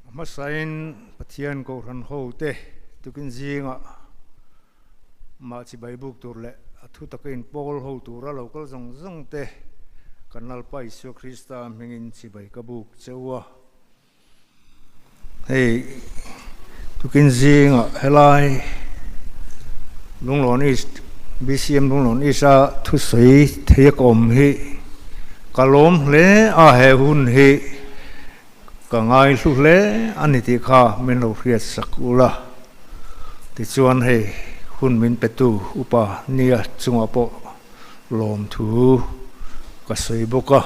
A hmasain Pathian Kohhran hote tukin zingah mah chibai buk tur leh a thu taka inpawl ho tura lo kal zawng zawng te kan Lalpa Isua Krista hmingin chibai ka buk cheu a. Hei tukin zingah helai Lunglawn East BCM Lunglawn East a thusawi thei a ka awm hi ka lawm hle a he hun hi ka ngaihlu hle a ni tih kha min lo hriat sak ula tichuan hei hun min petu upa nia chungah pawh lawmthu ka sawi bawk a.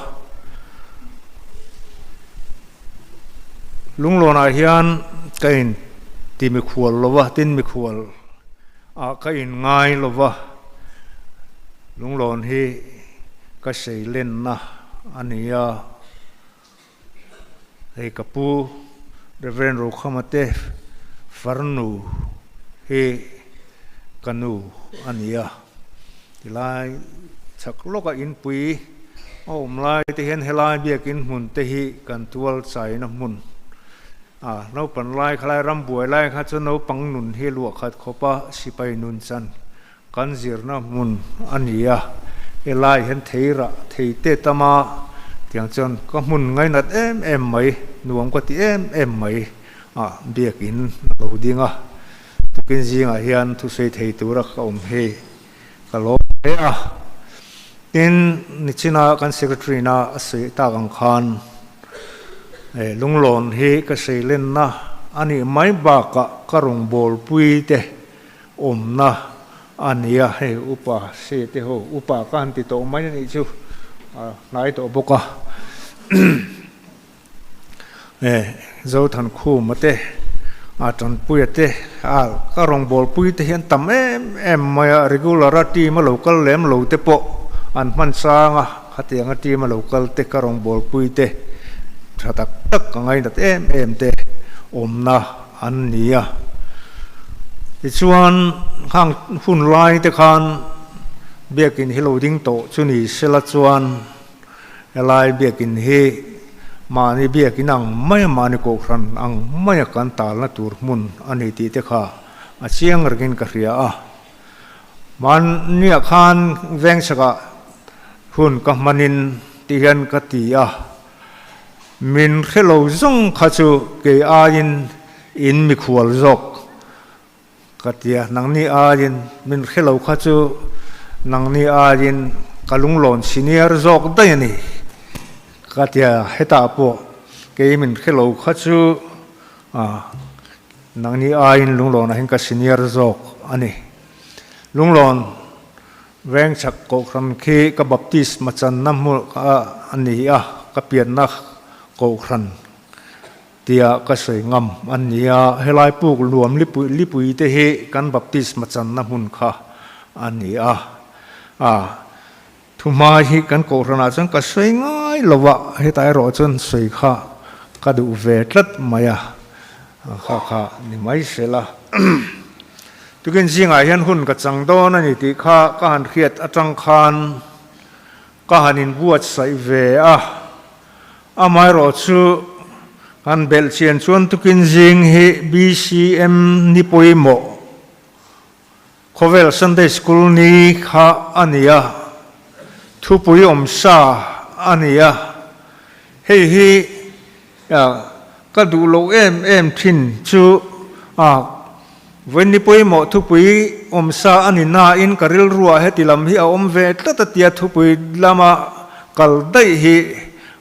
Lunglawnah hian ka in ti mikhual lo va, tin mikhual ah ka in ngai lo va, Lunglawn hi ka seilenna a ni a. Hei ka pu Rev. Rokhama te farnu hi ka nu a ni a, tilai chhak lawka inpui a awm lai te hian helai biakin hmun te hi kan tual chaina hmun a, naupang lai khalai ram buai lai kha chu naupang nun hi luah khat khawpa sipai nun chan Kan zirna hmun a ni a, helai hian thei rah thei te tam a, tiang chuan ka hmun ngainat em em mai, nuam ka ti em em mai a, biakin a lo ding a, tukin zingah hian thusawi thei tura ka awm hi ka lawm hle a. Tin, nichina kan secretary na a sawi tak ang khan lunglawn hi ka seilenna a nih mai bakah ka rawngbawlpui te awmna a ni a, hei upa se te ho upa ka han ti tawh mai a nih chu a hnai tawh bawk a e Zothankhuma te a Tanpuia te a ka rawngbawlpui te hian tam em em mai a regular a team a lo kal lem lo te pawh an hman sang a khatiang a team a lo kal te ka rawngbawlpui te tha tak tak ka ngainat em em te awmna an ni a. Tichuan, khang hun lai te khan biakin hi lo ding tawh chu ni sela chuan helai biakin hi mahni biakin ang maia mahni kohhran ang maia kan talna tur hmun a ni tih te kha a chiang rengin ka hria a. Mahniah khan vengchhakah hun ka hmanin ti hian ka ti a. Min hre lo zawng kha chu kei aiin in mikhual zawk ka ti a, nangni aiin min hre lo kha chu nangni aiin ka lunglawn senior zawk daih a ni ka ti a, hetah pawh kei min hre lo kha chu nangni aiin lunglawnah hian ka senior zawk a ni. Lunglawn Veng chhak kohhran khi ka baptisma channa hmu a ni a, ka pianna kohhran tia ka sawi ngam a ni a. Helai puk luam lipui lipui te hi kan baptisma channa hmun kha a ni a. A thuhma hi kan kohhranah chuan ka sawi ngai lo a, hetah erawh chuan sawi kha ka duh ve tlat mai a, kha kha ni mai sela. Tukin zingah hian hun ka chang dawn a ni tih kha ka han hriat atang khan ka han inbuatsaih ve a. Amaherawh chu han belh chian chuan tukin zing hi BCM ni pawimawh khawvel Sunday School ni kha a ni a, thupui awmsa a ni a. Hei hi Ka duh loh em em thin chu a Vawiin pawimawh thupui awmsa a ni nain ka rilruah heti lam hi a awm ve tlat a tia thupui lama kal daih hi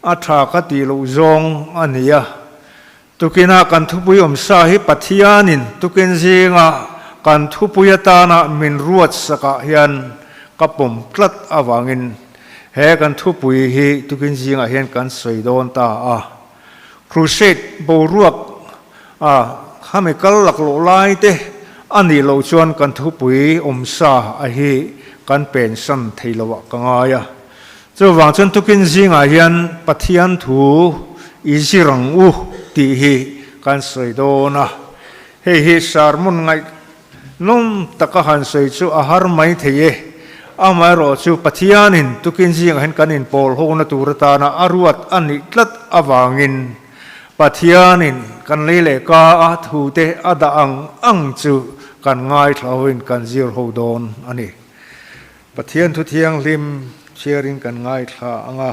a tha ka tih loh zawng a ni a. Tukinah kan thupui awmsa hi Pathianin tukin zinga kan thupui atana min ruat sakah hian ka pawm tlat avangin He kan thupui hi tukin zingah hian kan sawi dawn ta a. Crusade boruak a khami kal laklawh lai te a nih loh chuan kan thupui awmsa a hi kan pensan thei lo ah ka ngai a. Chuvang chuan tukin zingah hian Pathian thu i zir ang u tih hi kan sawi dawn a. Hei hi sermon ngaih Nawm taka han sawi chu a har mai thei e. Amaherawh chu Pathianin tukin zingah hian kan inpawl hawkna tur atana a ruat a nih tlat avangin Pathianin kan lei leh ka a thute a dah ang ang chu kan ngaithla hoin kan zir ho dawn a ni. Pathian thu thianghlim chhiarin kan ngaithla ang a.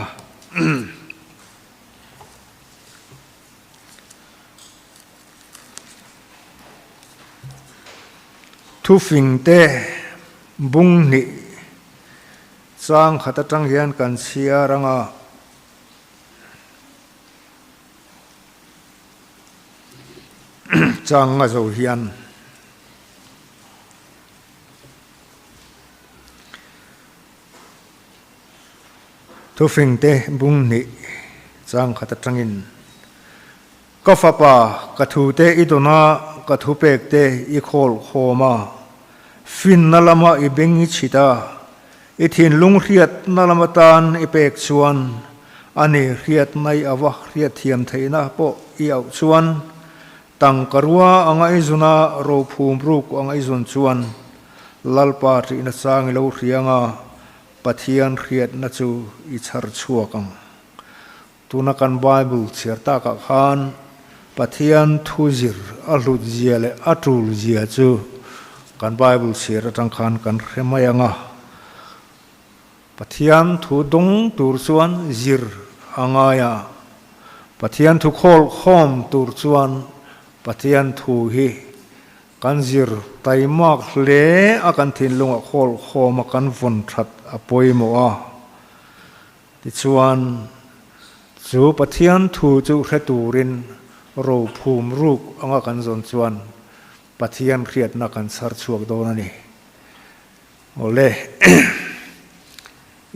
Thufingte bung hnih chang khat atang hian kan chhiar ang a. Chang nga zo hian. Thufingte bung hnih chang khat atangin, Ka fapa, ka thute i dawn a, ka thupekte i khawl khawm a, finna lama i beng i chhit a, i thinlung hriatna lam atan i pek chuan, ani hriatna i ava hriatthiam theihna pawh i auh chuan, tangka rua anga i zun a, rophum ruk anga i zun chuan, Lalpa ṭihna chang i lo hria anga, Pathian hriatna chu i chhar chhuak ang. Tuna kan Bible chhiar takah khan Pathian thu zir a hlut zia leh a tul zia chu kan Bible chhiar atang khan kan hre mai ang a. Pathian thu dawng tur chuan zir a ngai a, Pathian thu khawl khawm tur chuan Pathian thu hi Kan zir taimak hle a kan thinlungah khawl khawm a kan vawn that a pawimawh a. Tichuan, chu Pathian thu chu hre turin ro phum ruk anga kan zawn chuan Pathian hriatna kan chhar chhuak dawn a ni. Awle,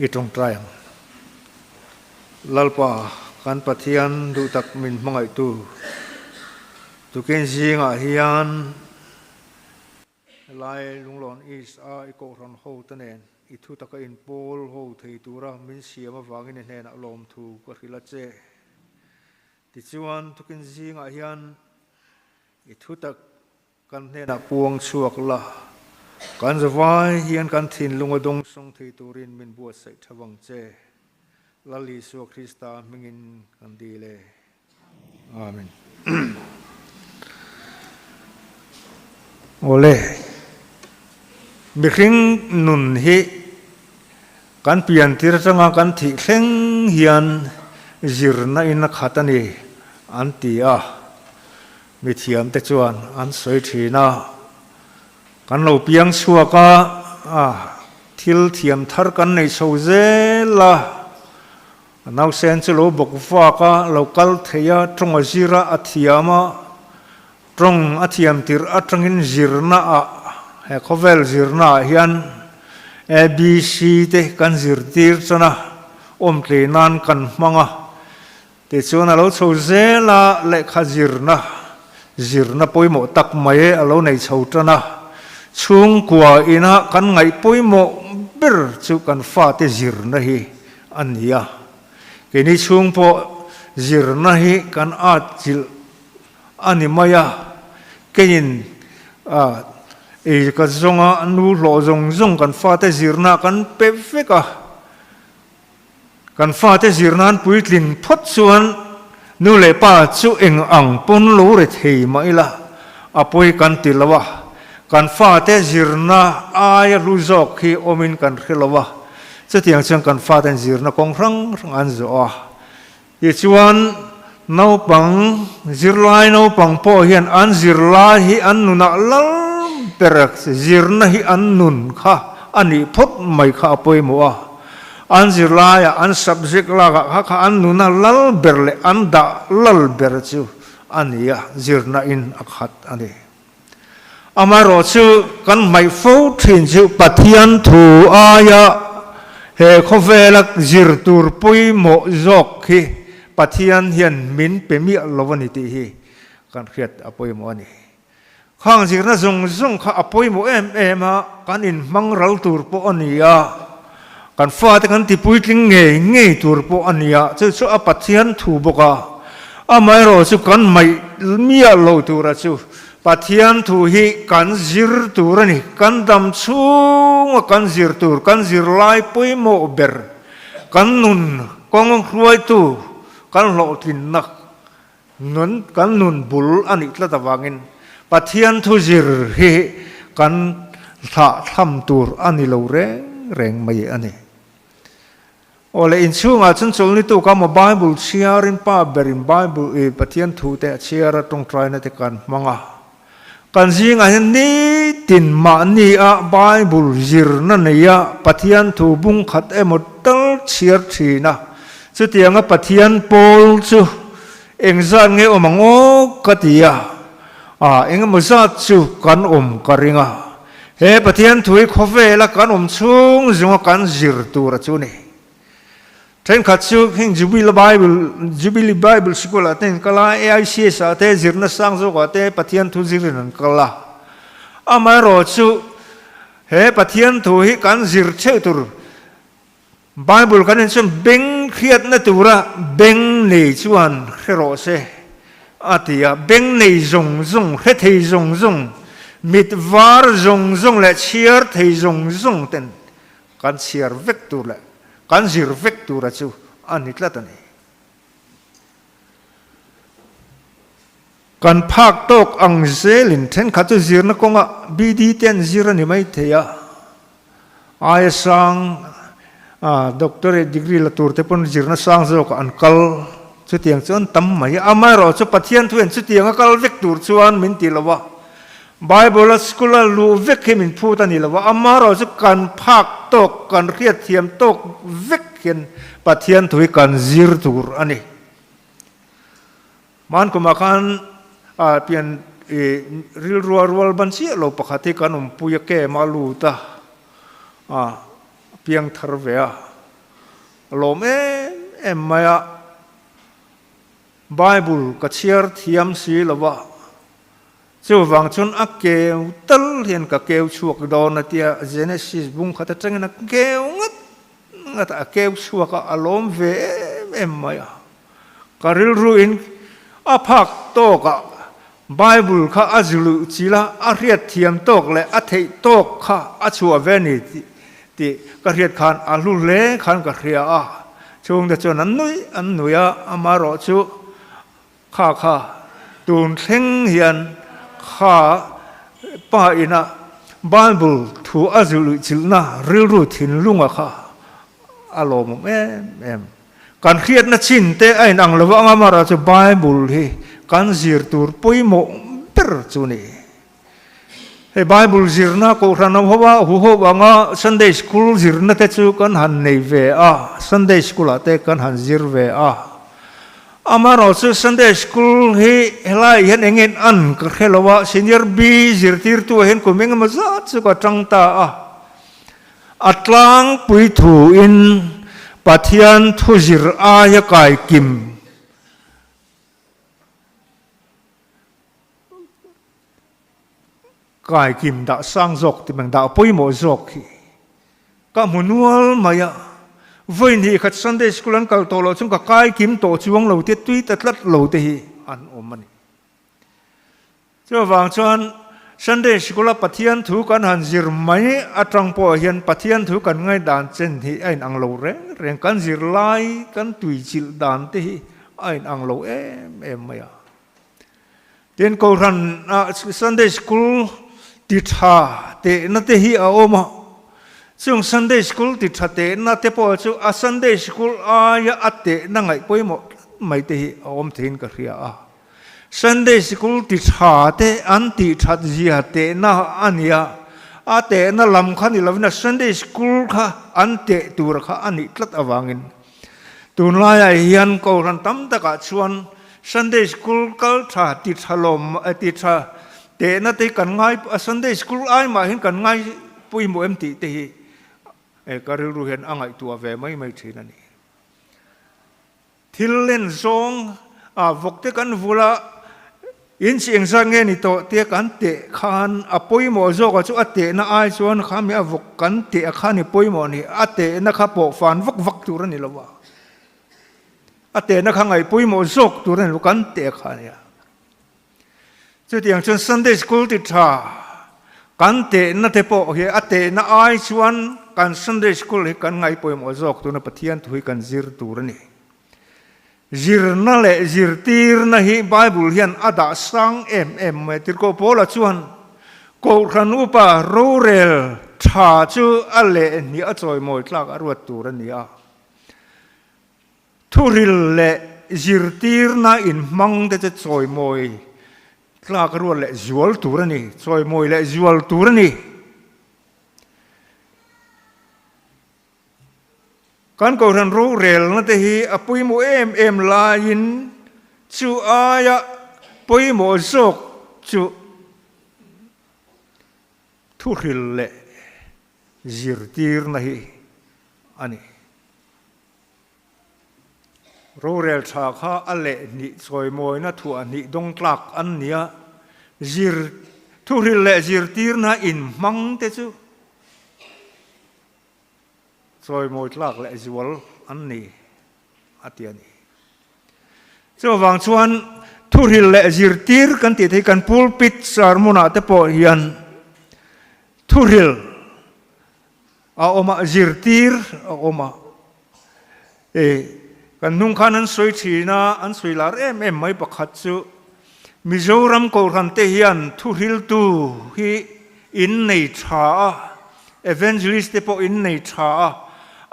i tawngtai ang. Lalpa, kan Pathian duhtak min hmangaihtu. Tukin zingah hian helai Lunglawn East a i kohhran ho te nen i thu taka inpawl ho thei tura min siam avangin i hnenah lawmthu ka hrilh a che. Tichuan tukin zingah hian i thu tak kan hnenah puang chhuak la, kan zavai hian kan thinlung a dawngsawng thei turin min buatsaih tha vang che. Lal Isua Krista hmingin kan dil e. Amen. Awle, mihring nun hi kan pian tir atanga kan thih thleng hian zirna in a khat a ni an ti a, mithiam te chuan an sawi thin a, kan lo piang chhuak a, thil thiam thar kan nei chho zel a. A nausen chu lo bawk vak a, lo kal thei a, tawng a zir a, a thiam a, tawng a thiam tirh atangin zirna ah, he khawvel zirna ah hian ABC te kan zirtir chuan a, awmtlei nan kan hmang a, tichuan a lo chho zel a, lehkha zirna, zirna pawimawh tak mai a lo nei chho tan a, chhungkua ina kan ngaih pawimawh ber chu kan fate zirna hi a ni a. Keini chhung pawh zirna hi kan at chilh a ni mai a, keiin ei ka zawnga nu hlawh zawng zawng kan fate zirna kan pe vek a. Kan fate zirna'n puitlin phawt chuan nu leh pa chu eng ang pawn lo re thei mah ila a pawi kan ti lo a, kan fate zirna aia hlu zawk hi awmin kan hre lo a, chutiang chuan kan faten zirna kawng hrang hrang an zawh a. Tichuan naupang, zirlai naupang pawh hian an zirlai hi an nunah lal ber zirna hi an nun kha a nih phawt mai kha a pawimawh a. An zirlaiah an subject lakah kha kha an nuna lal ber leh an dah lal ber chu a ni a, zirna in a khat a ni. Amaherawh chu kan hmaih fo thin chu Pathian thu aia he khawvela zir tur pawimawh zawk hi Pathian hian min pe miah lo a ni tih hi kan hriat a pawimawh a ni. Khang zirna zawng zawng kha a pawimawh em em a, kan inhmang ral tur pawh a ni a, kan fate kan tipuitling ngei ngei tur pawh a ni a, chu chu a Pathian thu bawk a. Amaherawh chu kan maih miah lo tura chu Pathian thu hi kan zir tur a ni, kan dam chhunga kan zir tur, kan zirlai pawimawh ber, kan nun kawng hruaitu, kan hlawhtlinna. Nun kan nun bul a nih tlat avangin Pathian thu zir hi kan thlahthlam tur a ni lo reng reng mai a ni. Aw le inchhungah chuan chawlhni tuk a maw Bible chhiarin pa berin Bible i Pathian thu te a chhiar a tawngtaina te kan hmang a. Kan zingah hian nitin mahni a Bible zirna nei a Pathian thu bung khat emaw tal chhiar thin a. Chutianga Pathian pawl chu engzat nge awm ang aw ka ti a, a engemaw zat chu kan awm ka ring a. He Pathian thu hi khawvela kan awm chhung zunga kan zir tur a chu ni. Thenkhat chu heng Jubilee Bible, Jubilee Bible Sikul ah te an kal a, AICS ah te zirna sang zawk ah te Pathian thu zirin an kal a. Amaherawh chu he Pathian thu hi kan zir theuh tur Bible kan en chuan beng hriatna tura beng nei chuan hre rawh se a ti a, beng nei zawng zawng, hre thei zawng zawng, mit var zawng zawng leh chhiar thei zawng zawng ten kan chhiar vek tur leh kan zir vek tura chu a ni tlat a ni. Kan phak tawk ang zelin thenkhat chu zirna kawngah BD te an zir a ni mai thei a, aia sang doctorate degree la tur te pawn zirna sang zawkah an kal chutiang chu an tam mai a. Amaherawh chu Pathian thu hian chutiang a kal vek tur chuan min ti lo a, Bible a school a luh vek hi min phut a ni lo a, amaherawh chu kan phak tawk, kan hriatthiam tawk vek hian Pathian thu hi kan zir tur a ni. Hman kumah khan pian rilrua rual ban chiah lo pakhat hi kan awmpui a kem a lut a, a piang thar ve a, a lawm em em mai a, Bible ka chhiar thiam si lo va, chuvang chuan a keu tal hian ka keu chhuak dawn a tia Genesis bung khat atangin a keu ngat ngat a, a keu chhuak a, a lawm ve em em mai a. Ka rilru in a phak tawk ah Bible kha a zuluh chil a, a hriat thiam tawk leh a theih tawk kha a chhuah ve ni tih ka hriat khan a hlu hle khan ka hria a. Chhungte chuan an nuih an nuih a, amaherawh chu kha kha tun thleng hian kha pa ina Bible thu a zuluh chilhna rilru thinlunga kha a lawmawm em em. Kan hriatna chin te a inang lo anga mara chu Bible hi kan zir tur pawimawh ber chu ni. Hei Bible zirna Kohhran ho a hu ho anga Sunday School zirna te chu kan han nei ve a, Sunday School ah te kan han zir ve a. Amaherawh chu Sunday School hi helai hian eng nge an ka hre lo a, Senior B zirtirtu ah hian kum engemaw zat chu ka tang ta a. A tlangpui thuin Pathian thu zir aia kai kim kai kim dah sang zawk ti meng dah pawimawh zawk hi ka hmu nual mai a. Vawi hnih khat Sunday School an kal tawh loh chuan ka kai kim tawh chuang lo te tui ta tlat lo te hi an awm a ni. Chuvang chuan Sunday Sikula Pathian thu kan han zir mai atang pawh hian Pathian thu kan ngaihdan chen hi a inang lo reng reng, kan zir lai kan tuichilh dan te hi a inang lo em em mai a. Tin, Kohhran ah Sunday School ti tha tehna te hi a awm a, chung Sunday School ti tha tehna te pawh chu a Sunday School aia a tehna ngaih pawimawh tlat mai te hi a awm theiin ka hria a. Sunday sikul ti tha te an tih that zia tehna a ni a, a tehna lam kha ni lovin a Sunday school kha an teh tur kha a nih tlat avangin tunlaiah hian Kohhran tam takah chuan Sunday school kal tha ti tha lawm ti tha tehna te hi kan ngai Sunday school ai mah hian kan ngai pawimawh em tih te hi ka rilru hian a ngaihtuah ve mai mai thin a ni. Thil len zawng a vawk te kan vul a, in chi engzat nge ni tawh tia kan teh khan a pawimawh zawk a chu a tehna ai chuan khami a vawk kan teh a kha ni pawimawh ni, a tehna kha pawh fan vak vak tur a ni lo a, a tehna kha ngaih pawimawh zawk tur a ni lo kan teh kha a nia. Chutiang chuan Sunday School ti tha kan tehna te pawh hi a tehna ai chuan kan Sunday School hi kan ngaih pawimawh zawk tuna Pathian thu hi kan zir tur a ni. Zirna leh zirtirna hi Bible hian a dah sang em em mai. Tirhkoh Paula chuan Kohhran upa rorel tha chu a lehhnih a chawimawi tlak a ruat tur a ni a. Thuril leh zirtirna inhmang te chu chawimawi tlak a ruat leh zual tur a ni, chawimawi leh zual tur a ni. Kan Kohhran rorelna te hi a pawimawh em em laiin chu aia pawimawh zawk chu thuhril leh zirtirna hi a ni. Rorel tha kha a lehhnih chawimawina thuahhnih dawng tlak an ni a, zir thuhril leh zirtirna inhmang te chu chawimawi tlak leh zual an ni a ti a ni. Chuvang chuan thuhril leh zirtir kan tih theih kan pulpit sermon ah te pawh hian thuhril a awm a, zirtir a awm a. E, kan hnung khan an sawi thin a, an sawi lar em em mai pakhat chu Mizoram Kohhran te hian thuhriltu hi in nei tha a, Evangelist te pawh in nei tha a,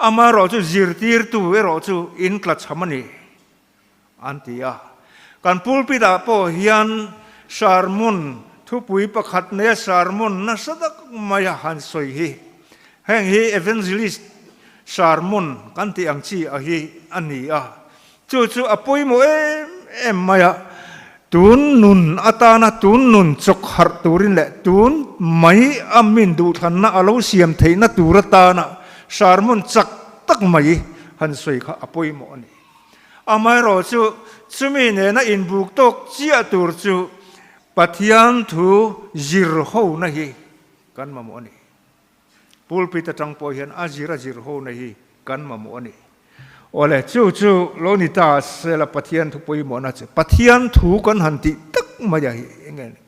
amaherawh chu zirtirtu erawh chu in tlachham a ni an ti a. Kan pulpit ah pawh hian sermon thupui pakhat neia sermon nasa tak maia han sawi hi heng hi Evangelist sermon kan tih ang chi a hi a ni a. Chu chu a pawimawh em em mai a, tun nun atana tun nun chawk harh turin leh tun mai a min duhthlanna a lo siam theihna tur atana sermon chak tak mai han sawi kha a pawimawh a ni. Amaherawh chu chumi nena inbuk tawk chiah tur chu Pathian thu zir hona hi kan mamawh a ni. Pulpit atang pawh hian a zir a zir hona hi kan mamawh a ni. Awle, chu chu lo ni ta sela Pathian thu pawimawhna chu Pathian thu kan han tih tak mai a hi eng nge ni?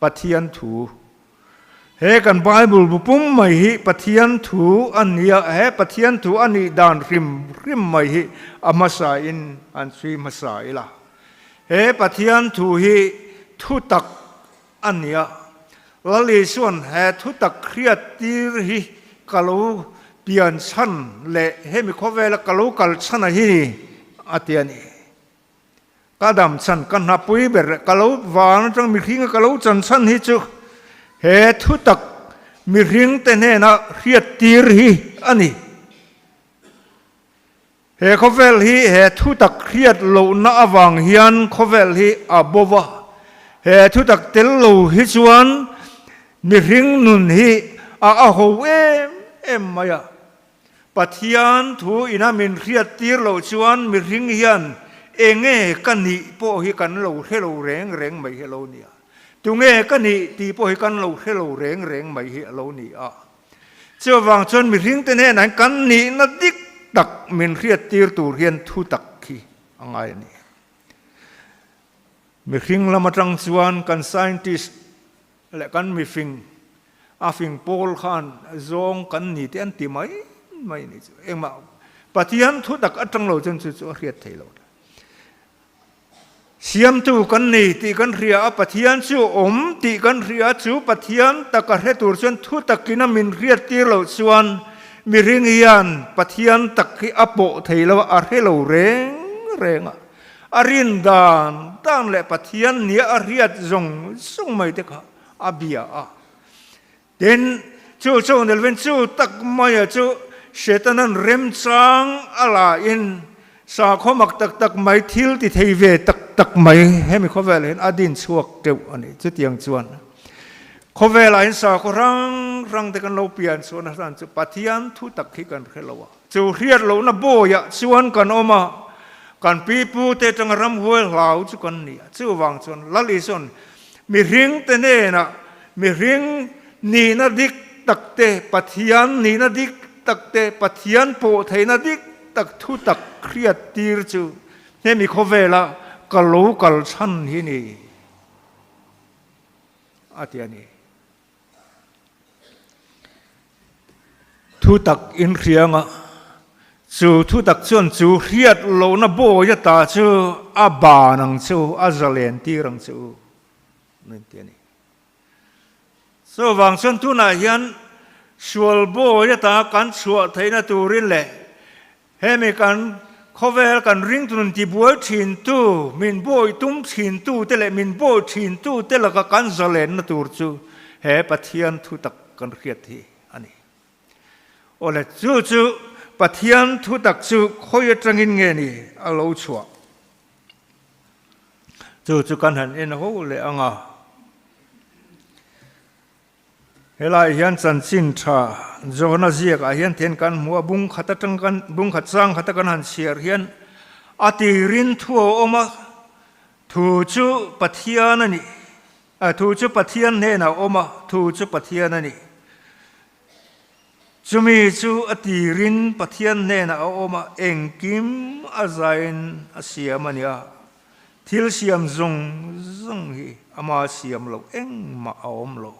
Pathian thu. He kan Bible bu pum mai hi Pathian thu a ni a, he Pathian thu a nih dan hrim hrim mai hi a hmasa in an chhui hmasa ila. He Pathian thu hi thu tak a ni a. Lal Isua'n he thutak hriat tir hi ka lo pian chhan leh hemi khawvela ka lo kal chhan a hi ni, a ti a ni. Ka dam chhan, ka hnapui ber leh ka lo van atang mihringa ka lo chan chhan hi chu he thutak mihringte hnena hriat tir hi a ni. He khawvel hi he thutak hriat lohna avang hian khawvel hi a bo va. He thutak tel lo hi chuan mihring nun hi a a ho em em mai a. Pathian thu ina min hriat tir loh chuan mihring hian enge ka nih pawh hi kan lo hre lo reng reng mai hi a lo ni a. Tunge ka nih tih pawh hi kan lo hre lo reng reng mai hi a lo ni a. Chuvang chuan mihringte hnenah hian kan nihna dik tak min hriattir tur hian thu tak hi a ngai a ni. Mihring lam atang chuan kan scientist leh kan mifing, a fing pawl khan zawng kan ni te an ti mai mai a ni chu. Engmah Pathian thu tak atang lo chuan chu chu a hriat thei lo. Siamtu kan nei tih kan hria a, Pathian chu awm tih kan hria a, chu Pathian taka hre tur chuan thu takin a min hriat tir loh chuan mihring hian Pathian tak hi a pawh thei lo a, a hre lo reng reng a. A rin dan dan leh Pathian nia a hriat zawng zawng mai te kha a bia a. Tin, chu chu nilvin chu tak maia chu Setanan remchang a la in sakhaw mak tak tak mai thil ti thei ve tak tak mai hemi khawvelah hian a din chhuak teuh a ni. Chutiang chuan khawvelah hian sakhaw hrang hrang te kan lo pian chhuahna hran chu Pathian thu tak hi kan hre lo a. Chu hriat lohna bawiah chuan kan awm a, kan pipu te atanga ramhuai hlau chu kan ni a. Chuvang chuan Lal Isua'n mihring te hnenah mihring nihna dik tak te, Pathian nihna dik tak te, Pathian pawh theihna dik tak thu tak hriat tir chu hemi khawvela ka lo kal chhan hi ni a ti a ni. Thu tak inhrianga. Chu thutak chuan chu hriat lohna bawi ata chu a ban ang chu, a zalen tir ang chu min ti a ni. Chuvang chuan tunah hian sual bawi ata kan chhuah theihna turin leh hemi kan khawvel kan ringtu nun tibuai thintu, min bawi tum thintu te leh min bawi thintu te laka kan zalenna tur chu he Pathian thutak kan hriat hi a ni. Awle, chu chu Pathian thutak chu khawi atangin nge ni a lo chhuah? Chu chu kan han en ho leh ang a. Helai hian chanchin tha Johna ziakah hian then kan hmu a, bung khat atang kan bung khat chang khata kan han chhiar hian a tirin thu a awm a, thu chu Pathian a ni. A thu chu Pathian hnenah a awm a, thu chu Pathian a ni. Chumi chu a tirin Pathian hnenah a awm a, engkim a zain a siam a nia. Thil siam zawng zawng hi ama siam loh engmah a awm lo.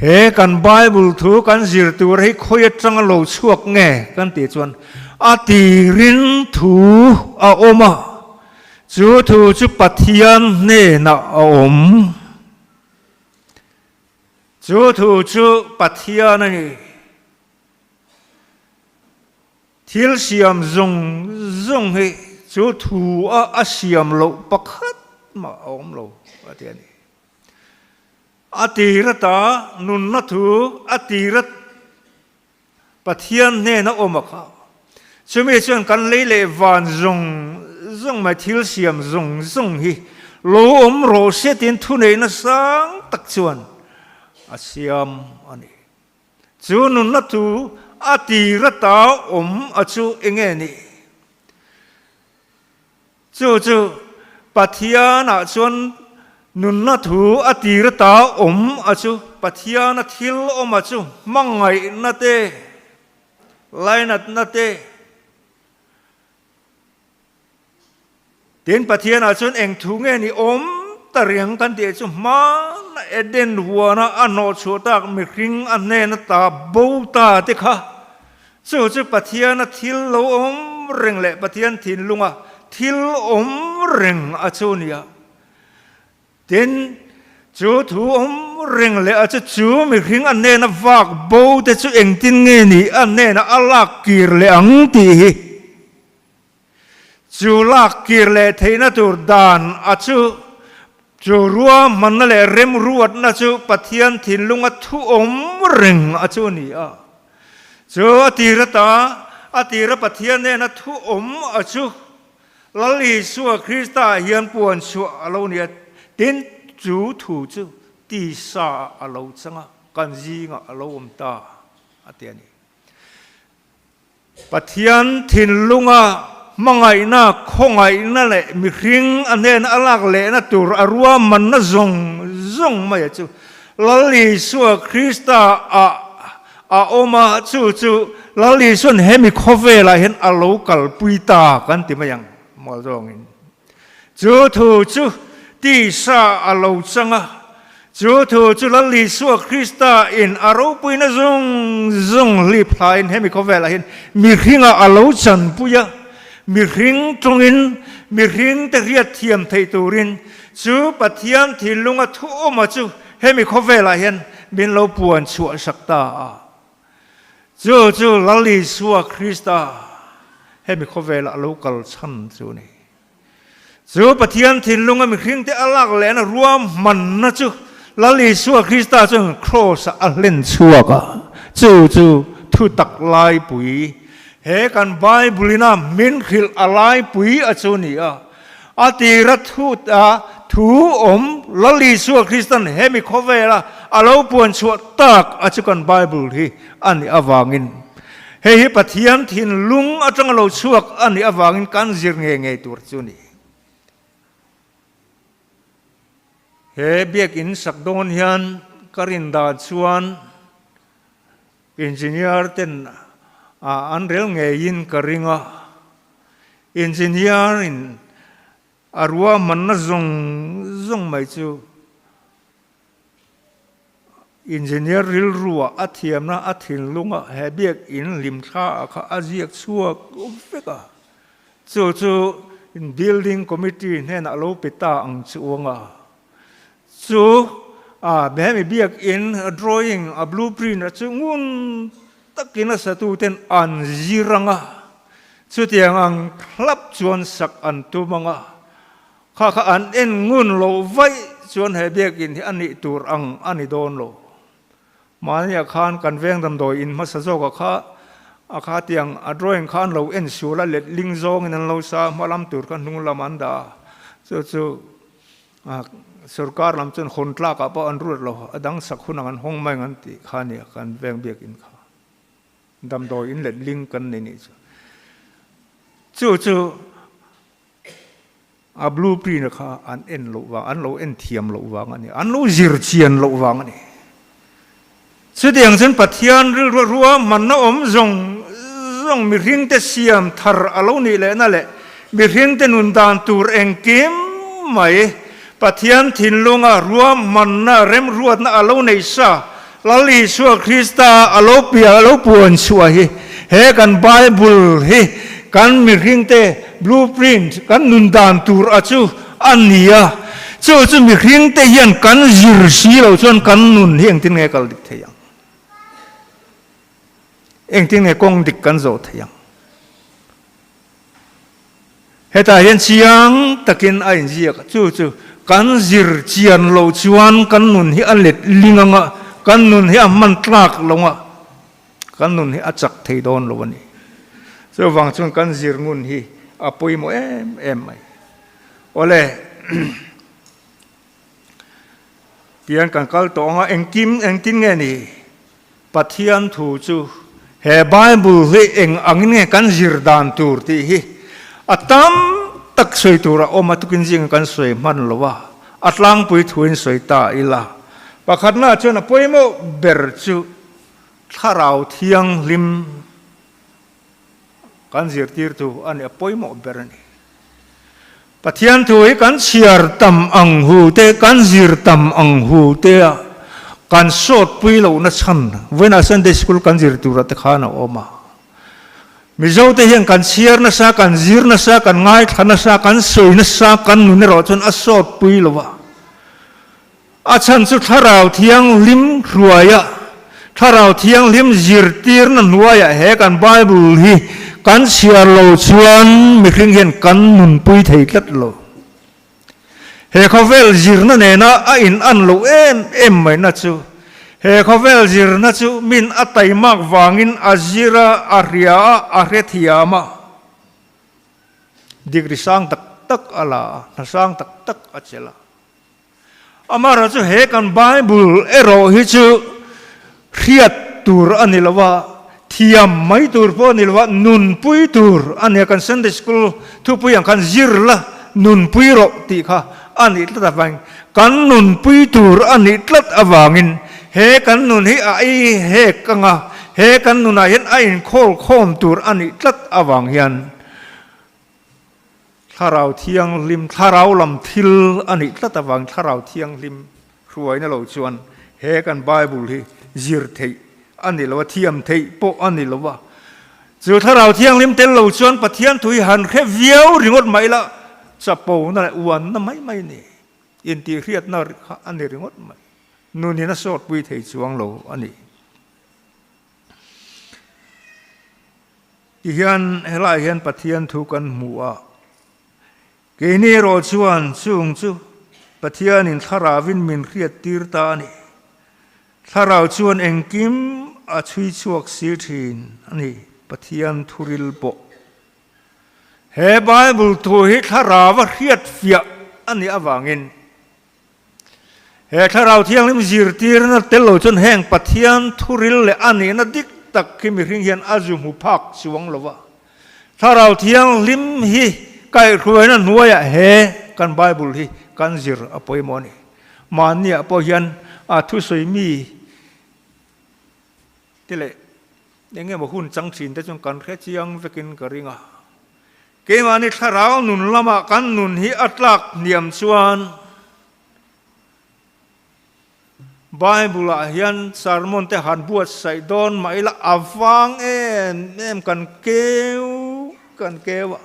He kan Bible thu kan zir tur hi khawi atanga lo chhuak nge kan tih chuan a tirin thu a awm a, chu thu chu Pathian hnenah a awm. Chu thu chu Pathian a ni. Thil siam zawng zawng hi chu thu a a siam loh pakhat mah a awm lo a ti a ni. A tir ata nunna thu a tir a Pathian hnena awm a kha. Chumi chuan kan lei leh van zawng zawng mai thil siam zawng zawng hi lo awm rawh se tiin thuneihna sang tak chuan a siam a ni. Chu nunna thu a tir ata awm a chu enge ni? Chu chu Pathianah chuan nunna thu a tir ata awm a chu Pathiana thil awm a chu hmangaihna te, lainatna te. Tin, Pathianah chuan eng thu nge ni awm ta riang kan tih chu hmana Eden huana a hnawhchhuah tak mihring a hnen ata bo ta te kha Chu chu Pathiana thil lo awm reng leh Pathian thinlunga thil awm reng a chu nia. Tin, chu thu awm reng leh a chu chu mihring a hnena vak bo te chu engtin nge ni a hnena a lak kir leh ang tih hi. Chu lak kir leh theihna tur dan a chu chu ruahmanna leh remruatna chu Pathian thinlunga thu awm reng a chu a ni a. Chu a tir ata a tira Pathian nena thu awm a chu Lal Isua Krista hian puan chhuah a lo ni a, tin chu thu chu tisa ah a lo chang a, kan zingah a lo awm ta a ti a ni. Pathian thinlunga hmangaihna, khawngaihna leh mihring a hnena a lak lehna tur a ruahmanna zawng zawng mai chu Lal Isua Krista ah a awm a, chu chu Lal Isua'n hemi khawvelah hian a lo kalpui ta kan ti mai ang mual zawngin. Chu thu chu tisa a lo chang a, chu thu chu Lal Isua Krista in a ropuina zawng zawng hlip hlain hemi khawvelah hian mihringah a lo chanpui a, mihring tawngin mihringte hriat thiam theih turin chu Pathian thinlunga thu awma chu hemi khawvelah hian min lo puan chhuah sak ta a. Chu chu Lal Isua Krista hemi khawvelah a lo kal chhan chu a ni. Chu Pathian thinlunga mihringte a lak lehna ruahmanna chu Lal Isua Krista chuan Kraws-ah a hlen chhuak a. Chu chu thutak laipui, he kan Bible-ina min hrilh a laipui a chu ni a. A tira thu a thu awm Lal Isua Kristan hemi khawvela a lo puan chhuah tak a chu kan Bible hi a nih avangin hei hi Pathian thinlung atanga lo chhuak a nih avangin kan zir ngei ngei tur chu ni. He biakinn sak dawn hian ka rin dan chuan Engineer ten an rel ngeiin ka ring a, engineer in a ruahmanna zawng zawng mai chu Engineer rilrua a thiamna a thinlunga he biakinn hlimthla ah kha a ziak chhuak vek a. Chu chu Building Committee hnenah a lo pe ta ang chuang a. Chu a hemi biakinn drawing a blueprint a chu ngun takin a satuten an zir ang a. Chutiang ang thlap chuan sak an tum ang a. Kha kha an en ngun loh vaih chuan he biakinn hi a nih tur ang a ni dawn lo. Mahniah khan kan veng damdawi in hmasa zawkah kha a kha tiang a drawing kha an lo en sual a, letling zawngin an lo sa a, hma lam tur kha hnung lam an dah a, chu chu sorkar lam chuan hawn tlakah pawh an ruat lo, a dang sak hun ang an hawng mai ang an tih kha a nia kan veng biakinn kha. Damdawi in letling kan nei nih chu. Chu chu. A blueprint kha an en loh vang, an lo en thiam loh vang a ni, an lo zir chian loh vang a ni. Chutiang chuan Pathian rilru ruahmanna awm zawng zawng mihringte siam thar a lo nih lehna leh mihringte nun dan tur engkim mai Pathian thinlunga ruahmanna remruatna a lo neih sa Lal Isua Krista a lo piah a lo puan chhuah hi he kan Bible hi kan mihringte blueprint kan nun dan tur a chu a ni a, chu chu mihringte hian kan zir si lo chuan kan nun hi engtin nge kal dik thei ang? Engtin nge kawng dik kan zawh thei ang? Hetah hian chiang takin a inziak a, chu chu kan zir chian loh chuan kan nun hi a let ling ang a, kan nun hi a hman tlak lo ang a, kan nun hi a chak thei dawn lo a ni. Chuvang chuan kan zir ngun hi a pawimawh em em mai. Awle, tihian kan kal tawh ang a, engkim engtin nge ni? Pathian thu chu he Bible hi eng angin nge kan zir dan tur tih hi a tam tak sawi tur a awm a, tukin zinga kan sawi hman lo a, a tlangpui thuin sawi ta ila. Pakhatna chuan a pawimawh ber chu Thlarau Thianghlim kan zirtirtu a ni, a pawimawh ber a ni. Pathian thu hi kan chhiar tam ang hu te, kan zir tam ang hu te a kan sawtpui lohna chhan vawiinah Sunday School kan zir tura te khan a awm a. Mizo te hian kan chhiar nasa, kan zir nasa, kan ngaithla nasa, kan sawi nasa, kan nun erawh chuan a sawtpui lo a. A chhan chu Thlarau Thianghlim hruaia, Thlarau Thianghlim zirtirna hnuaiah he kan Bible hi kan chhiar lo chuan mihring hian kan nunpui thei tlat lo. He khawvel zirna nena a in-an loh em em maina chu he khawvel zirna chu min a taimak vangin a zir a, a hria a, a hrethiam a. Degree sang tak tak a la a, hna sang tak tak a chelh a. Amaherawh chu he kan Bible erawh hi chu hriat tur a ni lo a, thiam mai tur pawh a ni lo a, nunpui tur a ni a. Kan Sunday School thupui ang khan zir la nunpui rawh tih kha a nih tlat avangin kan nunpui tur a nih tlat avangin he kan nun hi a ei hek anga he kan nunah hian a inkhawl khawm tur a nih tlat avang hian Thlarau Thianghlim, Thlarau lam thil a nih tlat avang Thlarau Thianghlim hruaina lo chuan he kan Bible hi zir theih a ni lo a, thiam theih pawh a ni lo a. Chu Thlarau Thianghlim tel lo chuan Pathian thu hi han hre viau ringawt mai la, chapona leh uanna mai mai a ni, intihhriatna kha a ni ringawt mai. Nunin a sawtpui thei chuang lo a ni. Tihian helaiah hian Pathian thu kan hmu a, keini erawh chuan chung chu Pathianin Thlarauvin min hriattir ta a ni. Thlarau chuan engkim a chhui chhuak si thin a ni, Pathian thuril pawh. He Bible thu hi Thlarauva hriatfiah a nih avangin He Thlarau Thianghlim zirtirna tel lo chuan heng Pathian thuril leh a nihna dik tak hi mihring hian a zu hmu phak chuang lo va. Thlarau Thianghlim hi kaihhruaina hnuaiah he kan Bible hi kan zir a pawimawh a ni. Mahniah pawh hian a thusawi mi te leh eng emaw hun chang thin te chuan kan hre chiang vekin ka ring a. Keimahni thlarau nun lamah kan nun hi a tlak hniam chuan Bible ah hian sermon te han buatsaih dawn mah ila a vang em em kan keu kan keu a.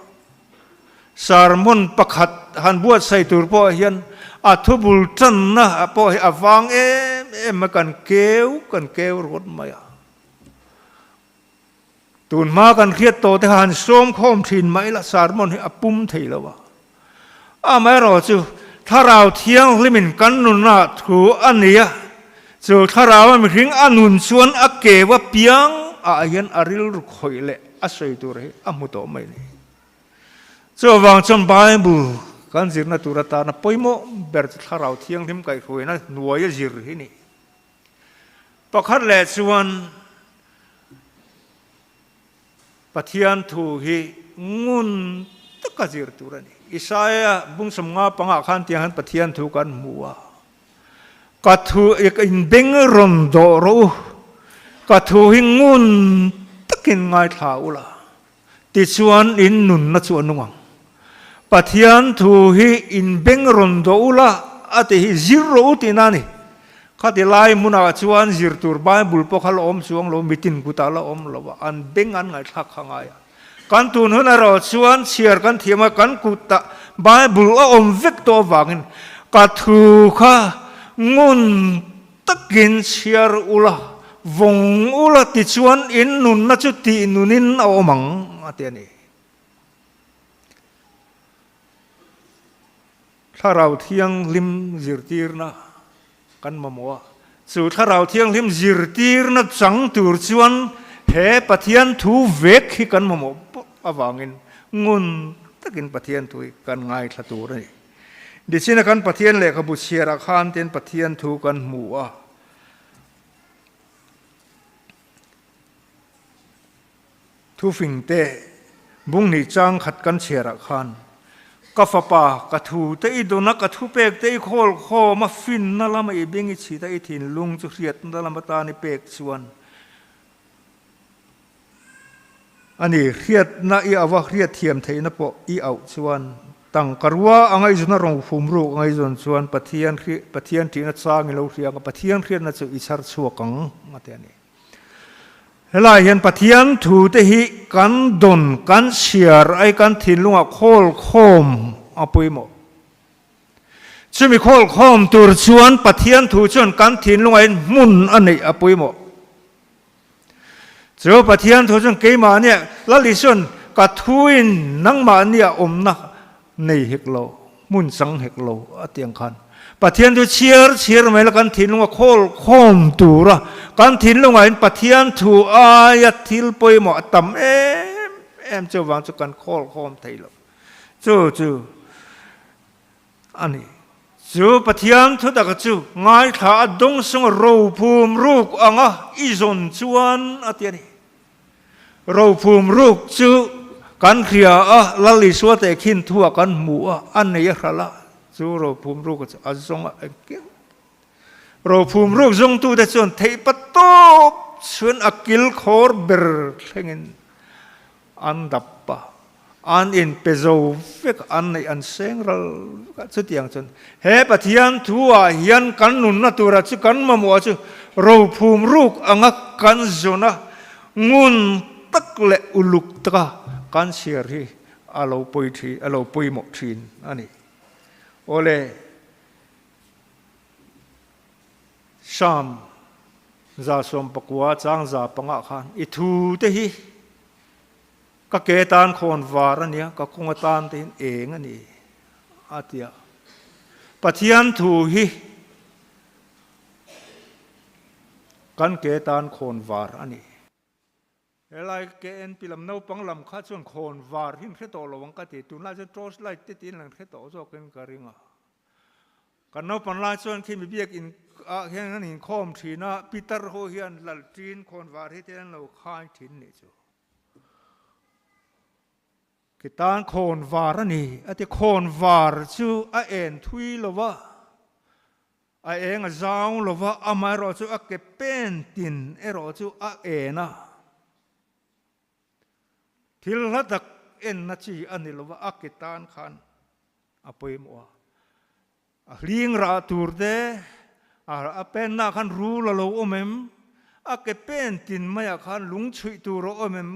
Sermon pakhat han buatsaih tur pawh hian a thubul tanna pawh hi a vang em em a kan keu kan keu rawt mai a. Tun hma kan hriat tawh te kha han sawm khawm thin mah ila sermon hi a pum thei lo a. Amaherawh chu Thlarau Thianghlimin kan nunah thu a nei a, chu Thlarau a mihring a nun chuan a keu a piang ah hian a rilru khawih leh a sawi tur hi a hmu tawh mai a ni. Chuvang chuan Bible kan zirna tur atana pawimawh ber chu Thlarau Thianghlim kaihhruaina hnuaia zir hi a ni. Pakhat leh chuan Pathian thu hi ngun taka zir tur a ni. Isaia bung 55 ah khan tiang hian Pathian thu kan hmu a, Ka thu in beng rawn dawh rawh u, ka thu hi ngun takin ngaithla ula, tichuan in nunna chu a nung ang. Pathian thu hi in beng rawn dawh ula a ti hi zir rawh u tihna a ni. Khati lai hmunah chuan zir tur Bible pawh kha la awm chuang lo, mitin kutah la awm lo a, an beng an ngaihthlak kha ngai a. Kan tun hun erawh chuan chhiar kan thiam a, kan kutah Bible a awm vek tawh avangin ka thu kha ngun takin chhiar ula, vawng ula tichuan in nunna chu tih nunin a awm ang a ti a ni. Thlarau Thianghlim zirtirna kan mamawh a, chu Thlarau Thianghlim zirtirna chang tur chuan he Pathian thu vek hi kan mamawh pawh avangin ngun takin Pathian thu hi kan ngaithla tur a ni. Nichina kan Pathian lehkhabu chhiarah khan tin Pathian thu kan hmu a. Thufing te, bunghnih chang khat kan chhiarah khan, Ka fapa, ka thu te i dawna ka thupek te i khawl khawm a, finna lama i beng i chhit a, i thinlung chu hriatna lam atan i pek chuan a ni, hriatna i auh a, hriatthiam theihna pawh i auh chuan tangka rua a ngaihzawn a, rawng fum ruk a ngaihzawn chuan Pathian Pathian ṭihna chang i lo hria ang a, Pathian hriatna chu i chhar chhuak ang a ti a ni. Helai hian Pathian thu te hi kan dawn, kan chhiar ai kan thinlungah khawl khawm a pawimawh. Chumi khawl khawm tur chuan Pathian thu chuan kan thinlungah in hmun a neih a pawimawh. Chu Pathian thu chuan keimahnia Lal Isuan ka thuin nangmahnia awmna nei hek lo, hmun chang hek lo a ti ang khan. Pathian chu chhiar chhiar mai la kan thinlunga khawl khawm tura kan thinlungah in Pathian thu aia thil pawimawh a tam em em chuvang chu kan khawl khawm thei lo. Chu chu a ni. Chu Pathian thu taka chu ngaithla a dawngsawng a rophum ruk anga i zawn chuan a ti a ni. Rophum ruk chu kan hria a, Lal Isua teh khin thu ah kan hmu a, a nei a hralh a, chu rophum ruk chu a zawng a engkim. Rophum ruk zawngtute chuan theihpa tawp chuan a kil khawr ber thlengin an dap a, an inpe zo vek a, an neih an seng ral vek a, chutiang chuan he Pathian thu ah hian kan nunna tura chu kan mamawh chu rophum ruk anga kan zawn a, ngun tak leh uluk taka kan chhiar hi a lo pawi thin, a lo pawimawh thin a ni. Awle. Psalm 119 chang 500 khan i thu te hi Ka ke tan khawn var a nia, ka kawng atan te hian eng a ni a ti a. Pathian thu hi kan ke tan khawn var a ni. Helai KNP lam naupang lam kha chuan khawn var hi an hre tawh lo ang ka ti, tunlai chuan torch light te tiin an hre tawh zawkin ka ring a. Kan naupang lai chuan khi mi biakinn ah hian an inkhawm thin a, Peter ho hian lalṭin khawn var hi te an lo khai thin nih chu. Ki tan khawn var a ni a ti. Khawn var chu a en thui lo va, a eng a zau lo va, amaherawh chu a ke pen tin erawh chu a en a. Thil hla tak enna chi a ni lo va, a ke tan khan a pawimawh a. A hling rah tur te, A pennaah khan rul a lo awm em? A ke pen tin maiah khan lung chhuih tur a awm em?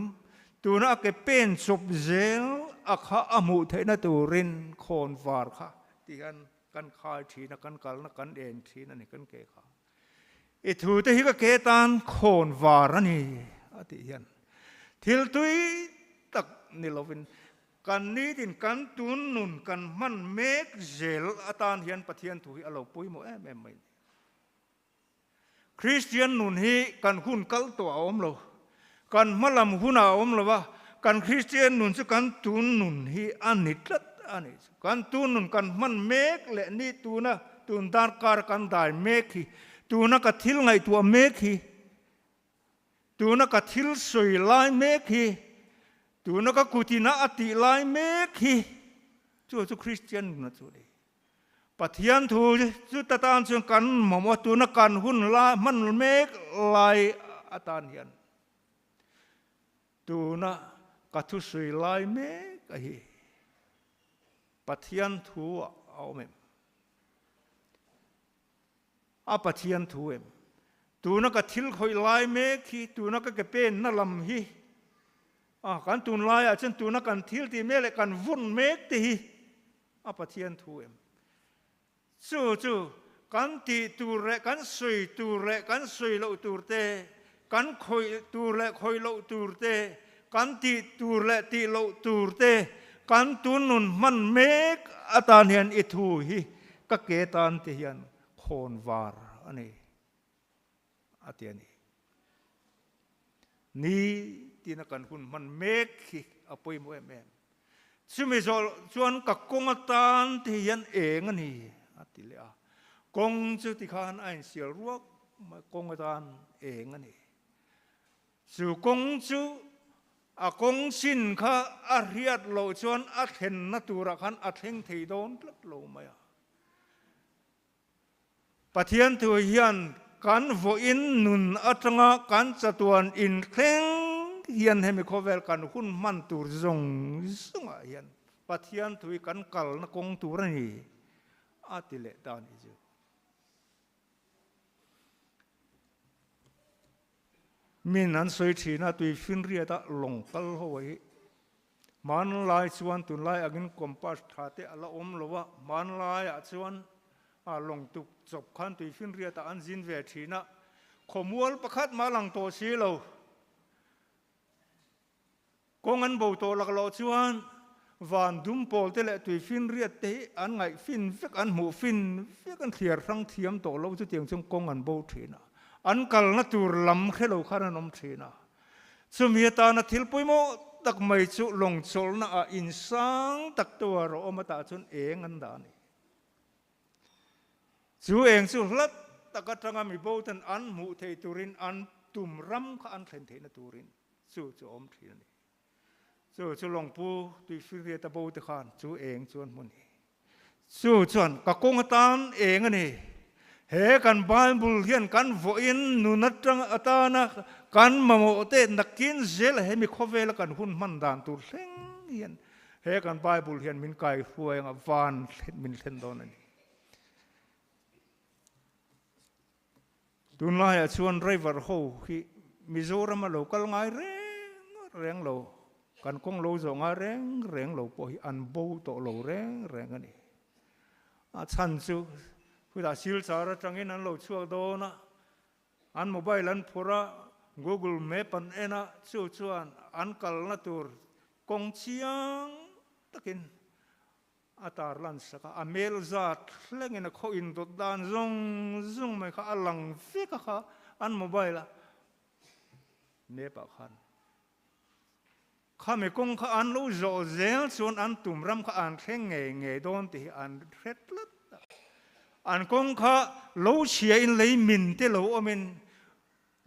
Tuna a ke pen chawp zel a kha a hmuh theihna turin khawn var kha ti hian kan khai thin a, kan kalna kan en thin a ni kan ke kha. I thu te hi ka ke tan khawn var a ni a tih hian thil tui tak ni lovin Kan nitin kan tun nun kan hman mek zel atan hian Pathian thu hi a lo pawimawh em em mai a ni. Kristian nun hi kan hun kal tawh a awm lo, kan hma lam hunah a awm lo a, kan Kristian nun chu kan tun nun hi a ni tlat a ni. Kan tun nun kan hman mek leh ni tuna tun darkar kan dai mek hi, tuna ka thil ngaihtuah mek hi, Tuna ka thil sawi lai mek hi, tuna ka kutina a tih lai mek hi, chu chu Kristian nuna chu a ni. Pathian thu chu ta tan chuan kan mamawh a, tuna kan hun lai hman mek lai atan hian tuna ka thusawi lai mek a hi Pathian thu a awm em? A Pathian thu em? Tuna ka thil khawih lai mek hi, tuna ka ke penna lam hi, a kan tunlaiah chuan tuna kan thil tih mek leh kan vun mek te hi a Pathian thu em? Chu chu kan tih tur leh kan sawi tur leh kan sawi loh tur te, kan khawih tur leh khawih loh tur te, kan tih tur leh tih loh tur te, kan tun nun hman mek atan hian i thu hi ka ke tan te hian khawn var a ni, a ti a ni. Ni tina kan hun hman mek hi a pawimawh em em. Chumi zawh chuan ka kawng atan te hian eng a ni, a ti leh a. Kawng chu tikhan a insial ruak mai, kawng atan eng a ni. Chu kawng chu a kawng chin kha a hriat loh chuan a thlenna turah khan a thleng thei dawn tlat lo mai a. Pathian thu hian kan vawiin nun atanga kan chatuan inthleng hian hemi khawvel kan hun hman tur zawng zawngah hian Pathian thu hi kan kalna kawng tur a ni a ti leh ta a nih chu. Min an sawi thin a, tui finriat a lawng kal ho a hi. Hmanlai chuan tunlai angin compass tha te a la awm lo a, hmanlaiah chuan a lawng tuk chawp khan tui finriat ah an zin ve thin a, khawmual pakhat mah lang tawh si lo. Kawng an bo tawh laklawh chuan van dum pawl te leh tui finriat te hi an ngaih fin vek, an hmuh fin vek, an thliar hrang thiam tawh lo chutiang chuan kawng an bo thin a, an kalna tur lam hre lo khan an awm thin a. Chumi atana thil pawimawh tak mai chu lawng chawlhna ah in sang tak te uar a awm atah chuan eng an dah a ni. Chu eng chu hlat tak atanga mi boten an hmuh theih turin an tum ram kha an thlen theihna turin chu chu a awm thin a ni. Chu chu lawngpu tuifiriat a bo te khan chu eng chu an hmu a ni. Chu chuan ka kawng atan eng a ni. He kan Bible hian kan vawiin nun atang atana kan mamawh te nakin zel hemi khawvela kan hun hman dan tur thleng hian he kan Bible hian min kaihruai anga van min thlen dawn a ni. Tunlaiah chuan driver ho hi Mizorama lo kal ngai reng reng lo, kan kawng lo zawh ngai reng reng lo pawh hi an bo tawh lo reng reng a ni. A chhan chu khutah Silchar atangin an lo chhuak dawn a, an mobile an phur a, Google Map an en a, chu chuan an kalna tur kawng chiang takin A tar lan sak a, a mel zat thlengin a khaw indawt dan zawng zawng mai kha a lang vek a kha an mobile a map ah khan khami kawng kha an lo zawh zel chuan an tum ram kha an thleng ngei ngei dawn tih hi an hre tlat a, an kawng kha lo chhia in lei min te lo awm in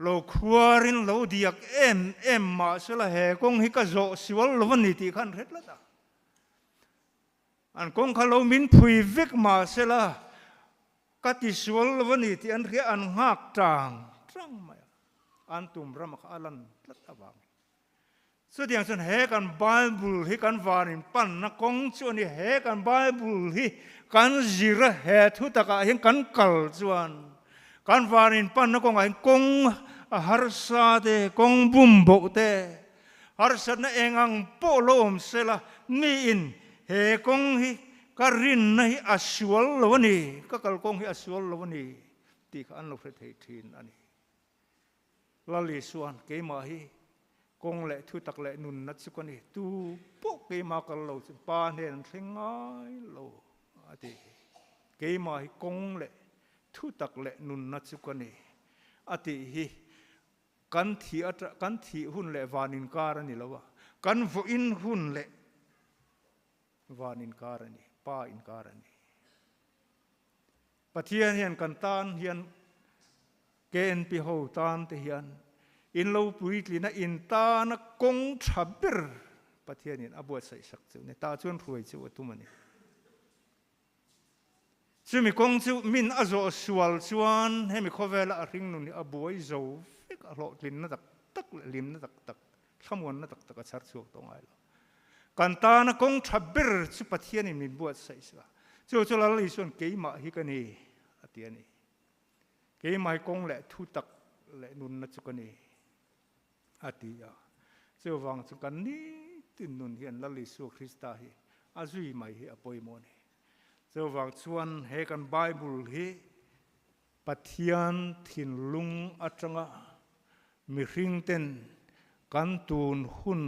lo khuar in lo diak em em mahsela he kawng hi ka zawh sual lo a ni tih kha an hre tlat a. An kawng kha lo min phui vek mah sela, ka tisual lo a ni tih an hria, an nghak tang tang mai a, an tum rama kha a lan tlat avangin. Chutiang chuan he kan Bible hi kan vanin panna kawng chu a ni, he kan Bible hi kan zir a, he thu takah hian kan kal chuan. Kan van in panna kawngah hian kawng a harsa te, kawng bum boh te, harsatna eng ang pawh lo awm sela, miin he kawng hi ka rinna hi a sual lo a ni, ka kalkawng hi a sual lo a ni tih kha an lo hre thei thin a ni. Lal Isuan, Keimah hi kawng leh thutak leh nunna chu ka ni, tu pawh keimah kal lo chu Pa hnen an thleng ngai lo, a ti. Keimah hi kawng leh thutak leh nunna chu ka ni, a tih hi kan thih ata kan thih hun leh van inkar a ni lo a, kan vawiin hun leh van inkar a ni, Pa inkar a ni. Pathian hian kan tan hian KNP ho tan te hian in lo puitlina in tana kawng tha ber Pathianin a buatsaih sak chu ni ta chuan hruai chu a tum a ni. Chumi kawng chu min a zawh sual chuan hemi khawvela a hringnun hi a buai zo vek a hlawhtlinna tak tak leh hlimna tak tak thlamuanna tak tak a chhar chhuak tawh ngai lo. Kan tana kawng tha ber chu Pathianin min buatsaih sak a, chu chu Lal Isuan keimah hi ka ni a ti a ni. Keimah hi kawng leh thu tak leh nunna chu ka ni a ti a. Chuvang chu kan nitin nun hian Lal Isua Krista hi a zui mai hi a pawimawh a ni. Chuvang chuan he kan Bible hi Pathian thinlung atanga mihringten kan tun hun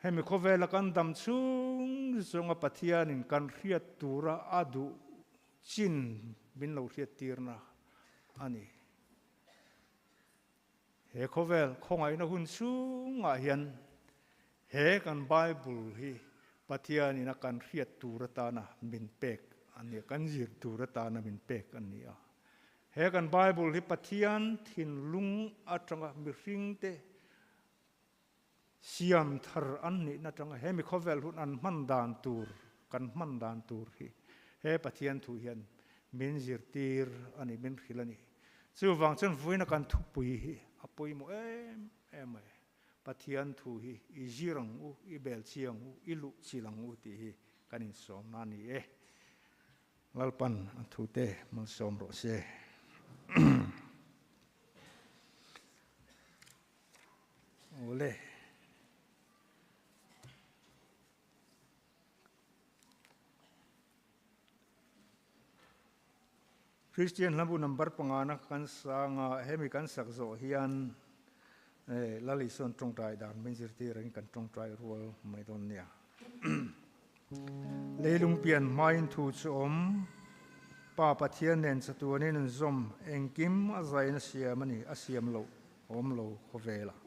hemi khawvela kan dam chhung zawnga Pathianin kan hriat tura a duh chin min lo hriattirna a ni. He khawvel khawngaihna hun chhungah hian he kan Bible hi Pathianin a kan hriat tur atana min pek a ni a, kan zir tur atana min pek a ni a. He kan Bible hi Pathian thinlung atanga mihringte siam thar an nihna atanga he mi khawvel hun an hman dan tur, kan hman dan tur hi he Pathian thu hian min zirtir a ni, min hrilh a ni. Chuvang chuan vuina kan thupui hi a pawimawh em em mai. Pathian thu hi i zir ang u, i bel chi ang u, i luh chil ang u tih hi kan insawmna a ni e. Lalpan a thute malsawm rawh se. Awle. Kristian hlabu number pangana kan sanga hemi kan sak zawh hian Lal Isuan tawngtai dan min zirtir angin kan tawngtai rual mai dawn nia. Leilung pian hmain thu chu awm, Pa Pathian nen chatuanin an zawm, engkim a zain a siam a ni, a siam loh awm lo khawvelah.